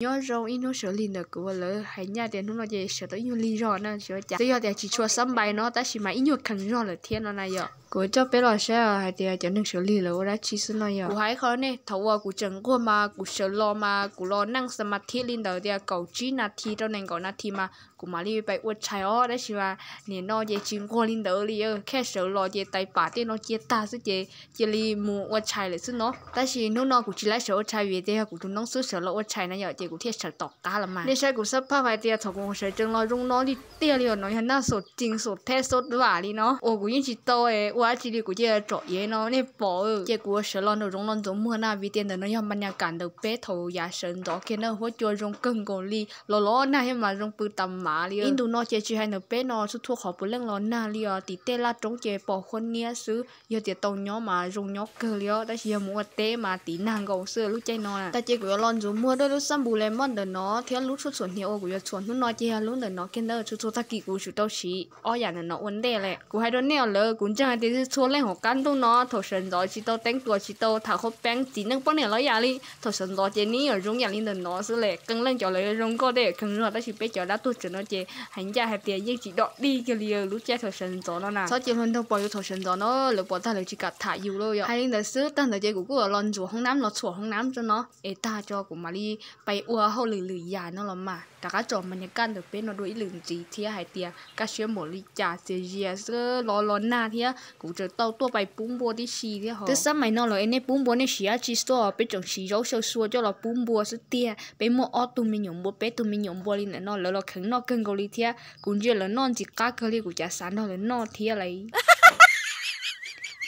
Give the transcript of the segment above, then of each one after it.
Nyob zoo ib hnub sawv lig ntawm kuv uas lawv hais ncaj tias hnub no ces sawv tau ib nyuag lig zog na, tsis ua cas. Twb yog tias tsis tshua xab npais no tab sis mas ib nyuag kheev zog lawm thiab no na yom. Kuv coj peb los saib hais tias cov neeg sawv lig lawv ua dab tsi xwb no yom. Kuv hais qhov nej, thaum uas kuv tseem nquag mas kuv sawv los mas kuv los neej xa ma thiab li ntawd tias kaum tsib nas this rau nees nkaum nas this mas kuv mam li pais ua tshais os, tab sis mas nim no ces tsis nquag li ntawd li, khej sawv los ces tais pam tej no cia tag xwb ces cia li mus ua tshais lawm xwb no. Tab sis hnub no kuv tsis laib sawv ua tshais vim tias yog kuv tus noob xwb sawv los ua tshais na yom, ces kuv thiaj sawv tom qab los mas. Nej saib kuv xab phaj hais tias thaum kuv sawv tsees los zoo no li tiag li os, no yog naj xaum cees xaum theb xaum vam li no uas kuv yeej tsis tau ua dab tsi li, kuv cia tsom iav no nej pom. Ces kuv sawv los nraum zoov los ntxuav muag na vim tias ntawm no yog mas nyas kam ntawm peb thaum yav sawv ntxov kiag na, huab cua zoo kawg nkaus li, los los nag thiab mas zoo pw tas mav li. Ib ntus no ces tsis hais ntawm peb no, txhua txhua qhov puav leej los nag li os, tim tej laj roob ces pom huab niab xwb, yog tias tau nyob mas zoo nyob kawg li os, tab sis yog mus ua teb mas tiv nag nkaus xwb lub caij no na. Tag ces kuv yuav los ntxuav muag dua lub xab npum lemon ntawm no thiab lub tshuaj txhuam hniav uas kuv yuav txhuam hnub no ces yog lub ntawm no kiag ntawd, txhua txhua tag kis kuv tsum tau siv ob yam ntawm no ua ntej lawm. Kuv hais rau nej os lawv, kuv ntseeg hais tias txhua leej hauv qab ntuj no thaum sawv ntxov tsis tau teeb tuas tsis tau tham qhuab peeb txiv neej poj niam los yam li, thaum sawv ntxov ces neb yuav zoo yam li ntawm no xwb lawm. Qee leej cov lawv zoo nkauj tej kheev zog, tab sis peb cov dab tuag tseem no ces hais ncaj hais tias yeej tsis dom dig kiag li lub caij thaum sawv ntxov no na. Txhob cia hluas nraug pom yus thaum sawv ntxov no, lawv pom tag lawv tsis kam tham yus li yom. Hais li ntawd xwb, tag ntawd ces kuv kuj los ntxuav hoob nab los txhuam hoob nab tso no es tag tso kuv mam li pais ua hauj lwm lwm yam no los mas. Rov qab tsom mas nyas kaj ntawm peb no dua ib lwm ntxiv thiab hais tias kaj siab npaum li cas, txias zias xwb los los nag thiab kuv tseem tau tuaj pais pub npua tib si thiab ho. Twb xab mais no lawm es nej pub npua nej siv dab tsi xwb, peb tseem siv zaub xyaw sua coj los pub npua xwb tiag. Peb muaj ob tug me nyuam npua, peb tug me nyuam npua li ntawm no lawv los kheev noj kawg nkaus li thiab. Kuv ntsia lawv noj ntxim qab kawg li, kuv cav xav nrog lawv noj thiab lauj.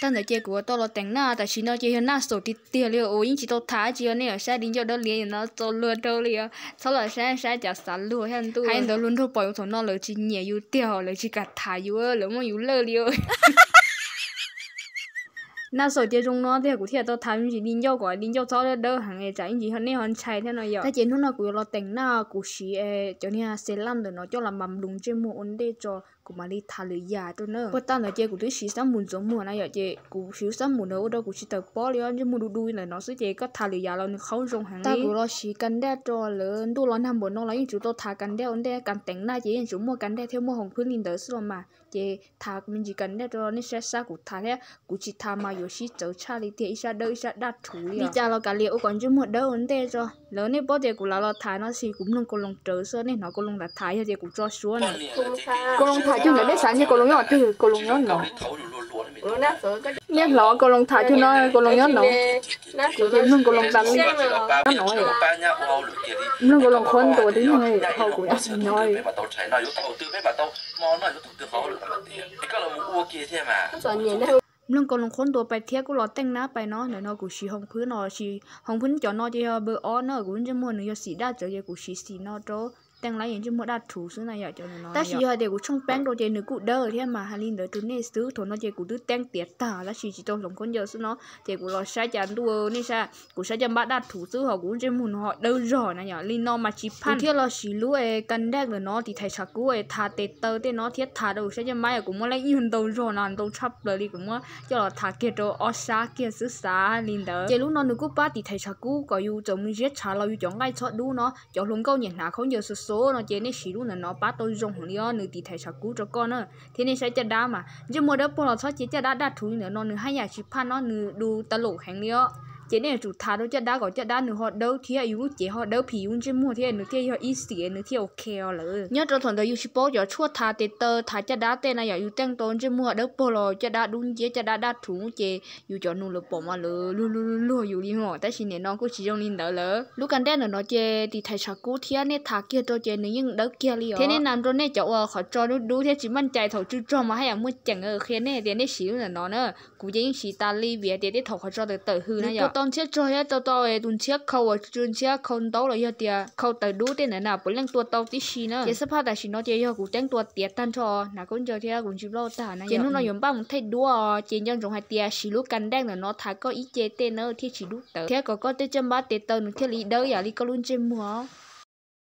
Tag ntawd ces kuv tau los teem naj, tam sim no ces yog naj xaum tiag tiag li uas yeej tsis tau tham dab tsi os, nej yuav saib di ncauj dawb liab no txaus luag rau li os. Txhob los saib, saib cav xav luag thiab ntuj. Hais ntawd hluas nraug pom yus thaum no lawv tsis nyiam yus tiag, lawv tsis kam tham yus, lawv muab yus lawj li. Naj xaum tias zoo no tiag kuv thiaj tau tham me ntsis di ncauj kom di ncauj txhob dawb heev es tsam ib ntsis nej ho ntshai thiab no yom. Tag ces hnub no kuv yuav los teem naj, kuv siv cov niag xes laj ntawm no coj los mas nploos ntsej muag ua ntej tso, kuv mam li tham lwm yam rau na. Puag ta ntawd ces kuv twb siv xab npum ntxuav muag na yom, ces kuv siv xab npum ntawd ua rau kuv tsis tawm pob li os, ntsej muag du du ntawm no xwb ces koj tham lwm yam los nws qhaub zoo heev li. Tag kuv los siv kas daj rau lawv, ntuj los nag npaum no los yeej tsum tau tham kas daj ua ntej, kas teem naj ces yeej tsum muaj kas daj thiab muaj hoos phwb li ntawd xwb los mas. Ces tham me ntsis kas daj rau nej saib sab kuv tham thiab, kuv tsis tham mas yuav sib txawv tshaj li tiag, ib sab dawb ib sab daj rhuv li. Li cas los kav liam ua kom ntsej muag dawb ua ntej tso. Lawv nej paub tias kuv lav los tham no sis kuv mloog kaus loos rawv xwb, nej hnov kaus loos lam tham yog tias kuv tso suab na. Kaus loos tham cuag ntawd nej xav nyiag kaus loos nyob twg, kaus loos nyob no. Nyiag hlo kaus loos tham cuag no, kaus loos nyob no. Kuv ces mloog kaus loos tas li. Nyob no, mloog kaus loos qhuav ntuas twb nyob hauv kuv nyob. Mloog kaus loos qhuav ntuas pais thiab kuj los teej nab pais no, ntawm no kuv siv hoos phwb no, siv hoos phwb cov no ces yog npawg ob na, kuv ntsej muag nws yog xim daj tsawv ces kuv siv xim no rau. Teej lab yeej ntsej muag daj rhuv xwb na yom, cov no. Tab sis yog hais tias kuv tshooj peeb rau ces nws kuj dawb thiab mas hais li ntawd rau nej xwb. Thaum no ces kuv twb teeb tiav tag tab sis tsis tau hloov khaub ncaws xwb no, ces kuv los saib cas ntuj nej saib, kuv saib caj npab daj rhuv xwb ho kuv ntsej muag nws ho dawb zog na yom. Li no mas tsis phaj, thiaj los siv lub kas daj ntawm no tiv thaiv tshav kub es thav tes taw tej no thiab thav rau kuv saib caj npab, kuv muab lab ib nyuag ntau zog no ntau tshaj plaws li, kuv muab coj los thav kiag rau ob sab kiag xwb xav li ntawd. Ces lub no nws kuj pab tiv thaiv tshav kub kom yus txawm mus ziab tshav los yus cov nqaij txhob dub no. Cov hluas nkauj nyiam hnav khaub ncaws xo xo no ces nej siv lub ntawm no pab tau zoo heev li os, nws tiv thaiv tshav kub rau koj na. Thiab nej saib caj dab mas ntsej muag dawb paug los txhob cia caj dab daj rhuv li ntawm no, nws haj yam tsis phaj no, nws du tas lum heev li os. Ces nej yuav tsum thav rau caj dab kom caj dab nws ho dawb thiab yus lub cev ho dawb phim yus ntsej muag thiab nws thiaj yog ib xim nws thiaj ok os lawm. Nyob rau thaum ntawd yus tsis paub cov tshuaj thav tes taw thav caj dab tej na yom, yus teej tau ntsej muag dawb paug los caj dab dub nciab caj dab daj rhuv ces yus cov nus lawv pom mas lawv luag luag luag luag yus li mos, tab sis nim no kuj tsis zoo li ntawd lawm. Lub kas dej ntawm no ces tiv thaiv tshav kub thiab nej thav kiag rau ces nws yeej dawb kiag li os. Thiab nej nam rau nej cov uas qhov tso dub dub thiab tsis meej cai thaum tsw tsog mas haj yam muaj ceem qhia nej tias nej siv lub ntawm no na. Kuv ces yeej siv tas li vim tias tej thaum qhov tso tawm tawm hws na yom, tau ntxhiab tsog thiab tau tau tus ntxhiab khau uas tsw ntxhiab khau ntaub los yog tias khau taws dub tej ntawd na puav leej tua tau tib si na. Ces xab phaj tam sim no ces yog kuv teeb tua tiav tag nrho, hnav khaub ncaws thiab kuv ntsis plaub tag na. Ces hnub no yuav npaj mus thaij duab os, ces nco ntsoov hais tias siv lub kas dej ntawm no thav koj ib ce tej na thiaj tsis dub tawv thiab kom koj tej caj npab tes taw nws thiaj li dawb yam li koj lub ntsej muag.